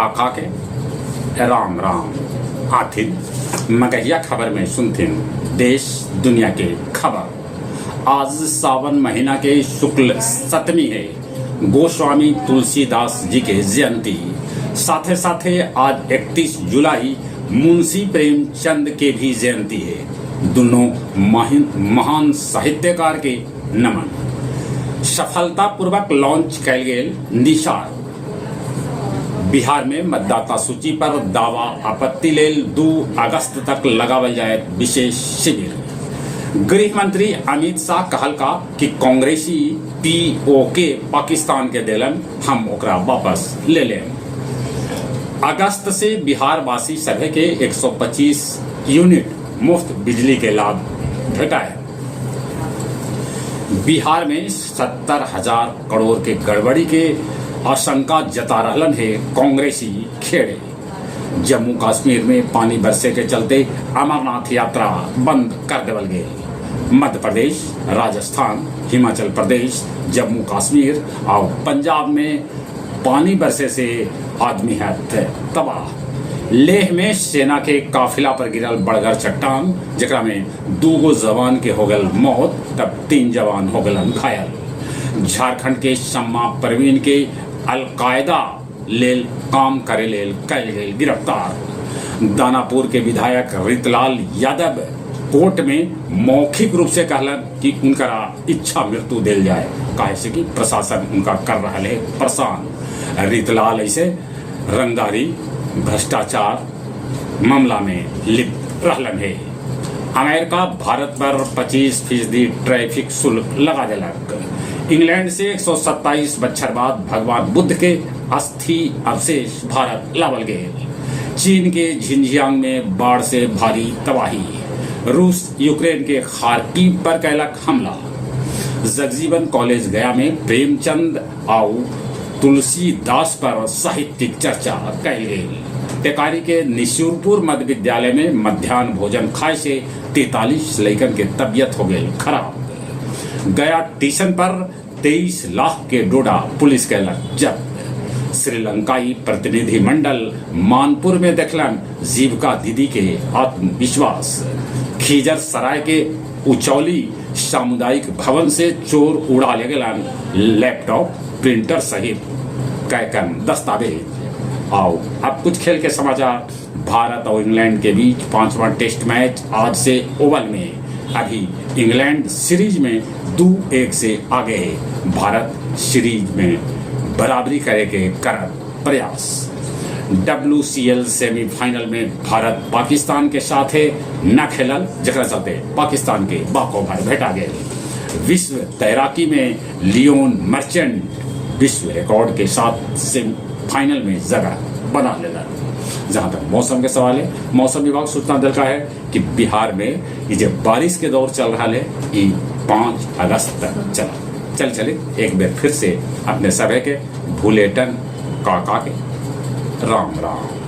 काका के राम राम। आथिन मगहिया खबर में सुनथिन देश दुनिया के खबर। आज सावन महीना के शुक्ल सप्तमी है, गोस्वामी तुलसीदास जी के जयंती। साथे साथे आज 31 जुलाई मुंशी प्रेमचंद के भी जयंती है। दोनों महान साहित्यकार के नमन। सफलतापूर्वक लॉन्च कैल गेल निशान। बिहार में मतदाता सूची पर दावा आपत्ति लेल 2 अगस्त तक लगावल जाए विशेष शिविर। गृह मंत्री अमित शाह कहलका कि कांग्रेसी पीओके पाकिस्तान के देलन, हम ओकरा वापस ले लेम। अगस्त से बिहार वासी सभे के 125 यूनिट मुफ्त बिजली के लाभ भेटाए। बिहार में 70,000 करोड़ के गड़बड़ी के आशंका जता रहलन है कांग्रेसी खेड़े। जम्मू कश्मीर में पानी बरसे के चलते अमरनाथ यात्रा बंद कर देवल गई। मध्य प्रदेश, राजस्थान, हिमाचल प्रदेश, जम्मू कश्मीर और पंजाब में पानी बरसे से आदमी है तबाह। लेह में सेना के काफिला पर गिरल बड़गर चट्टान, जेकरा में दूगो जवान के हो गल मौत, तब 3 जवान हो गलन घायल। झारखंड के शम्मा परवीन के अलकायदा लेल काम करे लेल कैल गेल गिरफ्तार। दानापुर के विधायक रितलाल यादव कोर्ट में मौखिक रूप से कहलन कि उनकरा इच्छा मृत्यु देल जाए, काहे से कि प्रशासन उनका कर रहा है परेशान। रितलाल ऐसे रंगदारी भ्रष्टाचार मामला में लिप्त रहलन है। अमेरिका भारत पर 25% ट्रैफिक शुल्क लगा देलक। इंग्लैंड से 127 बच्छर बाद भगवान बुद्ध के अस्थि अवशेष भारत लावल गए। चीन के झिंजियांग में बाढ़ से भारी तबाही। रूस यूक्रेन के खार्किव पर कैलक हमला। जगजीवन कॉलेज गया में प्रेमचंद आउ तुलसीदास पर साहित्यिक चर्चा कैल गई। टेकारी के निशुरपुर मध्य विद्यालय में मध्यान्ह भोजन खाए से 43 लइकन के तबियत हो गई खराब। गया स्टेशन पर 23 लाख के डोडा पुलिस कैलक जब्त। श्रीलंकाई प्रतिनिधि मंडल मानपुर में देखलन जीविका दीदी के आत्मविश्वास। खीजर सराय के उचौली सामुदायिक भवन से चोर उड़ा ले गेलन लैपटॉप, प्रिंटर सहित कैकन दस्तावेज। आओ अब कुछ खेल के समाचार। भारत और इंग्लैंड के बीच 5वां टेस्ट मैच आज से ओवल में। अभी इंग्लैंड सीरीज में 2-1 से आगे है। भारत सीरीज में बराबरी करे के कर प्रयास। डब्ल्यूसीएल सेमीफाइनल में भारत पाकिस्तान के साथ है न खेलल, जकरा चलते पाकिस्तान के वॉकओवर भेटा गए। विश्व तैराकी में लियोन मर्चेंट विश्व रिकॉर्ड के साथ सेमीफाइनल में जगह बना लेलन। जहां तक मौसम के सवाल है, मौसम विभाग सूचना दिलका है कि बिहार में ये जो बारिश के दौर चल रहा है, ये 5 अगस्त तक चला। चल चले एक बार फिर से अपने सभे के भूलेटन काका के राम राम।